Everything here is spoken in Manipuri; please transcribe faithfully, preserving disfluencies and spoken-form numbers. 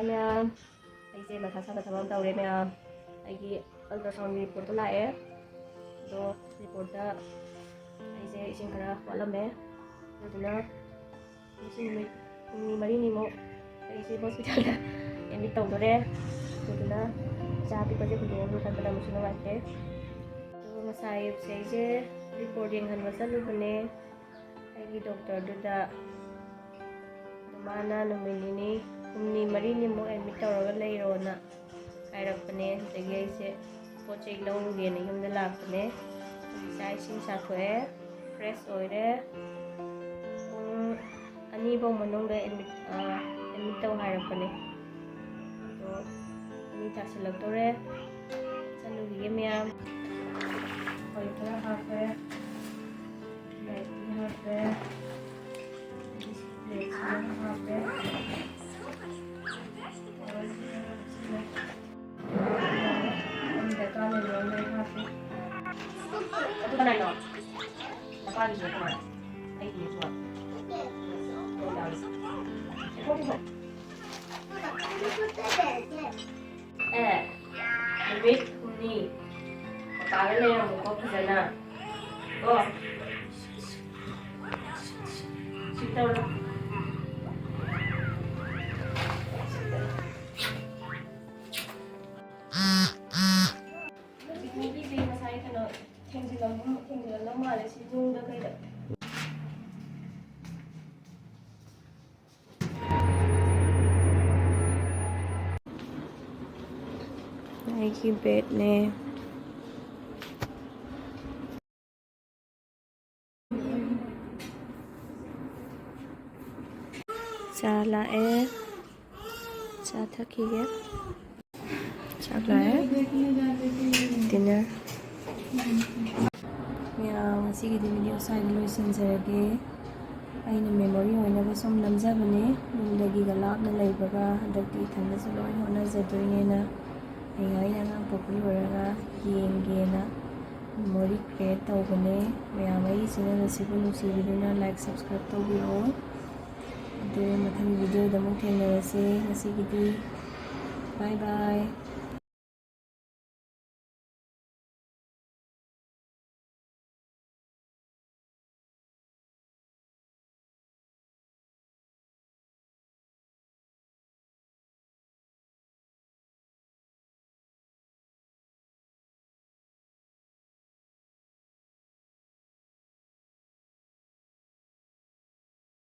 ꯃꯌꯥꯝ, ꯑꯩꯁꯦ ꯃꯊꯥ ꯁꯥꯕ ꯊꯕꯛ ꯑꯃ ꯇꯧꯔꯦ ꯃꯌꯥꯝ꯫ ꯑꯩꯒꯤ ultrasound report ꯇꯣ ꯂꯥꯛꯑꯦ꯫ ꯑꯗꯣ report ꯇ ꯑꯩꯁꯦ ꯏꯁꯤꯡ ꯈꯔ ꯋꯥꯠꯂꯝꯃꯦ꯫ ꯑꯗꯨꯗꯨꯅ ꯉꯁꯤ ꯅꯨꯃꯤꯠ ꯍꯨꯝꯅꯤ ꯃꯔꯤꯅꯤꯃꯨꯛ ꯑꯩꯁꯦ hospital ꯗ admit ꯇꯧꯗꯣꯔꯦ꯫ ꯑꯗꯨꯗꯨꯅ ꯏꯆꯥ ꯑꯄꯤꯛꯄꯁꯦ ꯍꯨꯟꯗꯣꯛꯑꯝꯃꯦ ꯈꯟꯕꯗ ꯑꯃꯨꯛꯁꯨ ꯅꯨꯡꯉꯥꯏꯇꯦ꯫ ꯑꯗꯨꯒ ꯉꯁꯥꯏ ꯑꯌꯨꯛꯁꯦ ꯑꯩꯁꯦ report ꯌꯦꯡꯍꯟꯕ ꯆꯠꯂꯨꯕꯅꯦ ꯑꯩꯒꯤ doctor ꯗꯨꯗ꯫ ꯑꯗꯨ ꯃꯥꯅ ꯅꯨꯃꯤꯠ ꯅꯤꯅꯤ, ꯍꯨꯝꯅꯤ ꯃꯔꯤꯅꯤꯃꯨꯛ admit ꯇꯧꯔꯒ ꯂꯩꯔꯣꯅ ꯍꯥꯏꯔꯛꯄꯅꯦ꯫ ꯑꯗꯨꯗꯒꯤ ꯑꯩꯁꯦ ꯄꯣꯠ ꯆꯩ ꯂꯧꯔꯨꯒꯦꯅ ꯌꯨꯝꯗ ꯂꯥꯛꯄꯅꯦ꯫ ꯆꯥꯛ ꯏꯁꯤꯡ ꯆꯥꯊꯣꯛꯑꯦ, fresh ꯑꯣꯏꯔꯦ꯫ ꯄꯨꯡ ꯑꯅꯤꯐꯧ ꯃꯅꯨꯡꯗ admit, ꯑ, admit ꯇꯧ ꯍꯥꯏꯔꯛꯄꯅꯦ꯫ ꯑꯗꯣ ꯑꯅꯤ ꯇꯥꯁꯤꯜꯂꯛꯇꯣꯔꯦ꯫ ꯆꯠꯂꯨꯈꯤꯒꯦ ꯃꯌꯥꯝ꯫ ꯍꯣꯏ, ꯈꯔ ꯍꯥꯞꯄꯦ꯫ ꯂꯥꯏꯠꯇꯤ ꯍꯥꯞꯄꯦ꯫ ꯗꯤꯁꯄ꯭ꯂꯦꯁꯤꯅ ꯍꯥꯞꯄꯦ꯫ ꯑꯩ ꯗꯔꯀꯥꯔ ꯂꯩꯔꯣꯏ, ꯂꯣꯏ ꯍꯥꯞꯄꯦ꯫ ꯑꯗꯨ ꯀꯅꯥꯏꯅꯣ? ꯅꯄꯥꯒꯤꯁꯨ ꯀꯅꯥꯏ? ꯑꯩꯒꯤꯁꯨ꯫ ꯑꯦ, ꯅꯨꯃꯤꯠ ꯍꯨꯝꯅꯤ ꯃꯄꯥꯟꯗ ꯂꯩꯔꯝꯃꯨꯀꯣ ꯐꯖꯅ꯫ ꯀꯣ? ꯁꯤ ꯇꯧꯔꯣ꯫ ꯁꯤ ꯈꯣꯡꯕꯤꯁꯦ ꯉꯁꯥꯏ ꯀꯩꯅꯣ ꯊꯦꯡꯖꯤꯜꯂꯝꯕ-, ꯊꯦꯡꯖꯤꯜꯂꯝꯗꯧ ꯃꯥꯜꯂꯦ ꯁꯤ ꯅꯨꯡꯗ ꯀꯩꯗ꯫ ꯑꯩꯒꯤ bed ꯅꯦ꯫ ꯆꯥ ꯂꯥꯛꯑꯦ꯫ ꯆꯥ ꯊꯛꯈꯤꯒꯦ꯫ ꯆꯥꯛ ꯂꯥꯛꯑꯦ꯫ Dinner꯫ ꯃꯌꯥꯝ, ꯉꯁꯤꯒꯤꯗꯤ video ꯁ꯭ꯋꯥꯏꯗ ꯂꯣꯏꯁꯤꯟꯖꯔꯒꯦ꯫ ꯑꯩꯅ memory ꯑꯣꯏꯅꯕ ꯁꯨꯝ ꯅꯝꯖꯕꯅꯦ꯫ ꯌꯨꯝꯗꯒꯤꯒ ꯂꯥꯞꯅ ꯂꯩꯕꯒ ꯍꯟꯗꯛꯇꯤ ꯏꯊꯟꯗꯁꯨ ꯂꯣꯏ ꯍꯣꯠꯅꯖꯗꯣꯏꯅꯦꯅ ꯑꯩ ꯑꯩꯅ ꯑꯉꯥꯡ ꯄꯣꯛꯄ ꯂꯣꯏꯔꯒ ꯌꯦꯡꯒꯦꯅ memory create ꯇꯧꯕꯅꯦ꯫ ꯃꯌꯥꯝ ꯑꯩꯒꯤ channel ꯑꯁꯤꯕꯨ ꯅꯨꯡꯁꯤꯕꯤꯗꯨꯅ like, subscribe ꯇꯧꯕꯤꯔꯛꯑꯣ꯫ ꯑꯗꯨ ꯃꯊꯪꯒꯤ videoꯗ ꯑꯃꯨꯛ ꯊꯦꯡꯅꯔꯁꯦ꯫ ꯉꯁꯤꯒꯤꯗꯤ bye bye꯫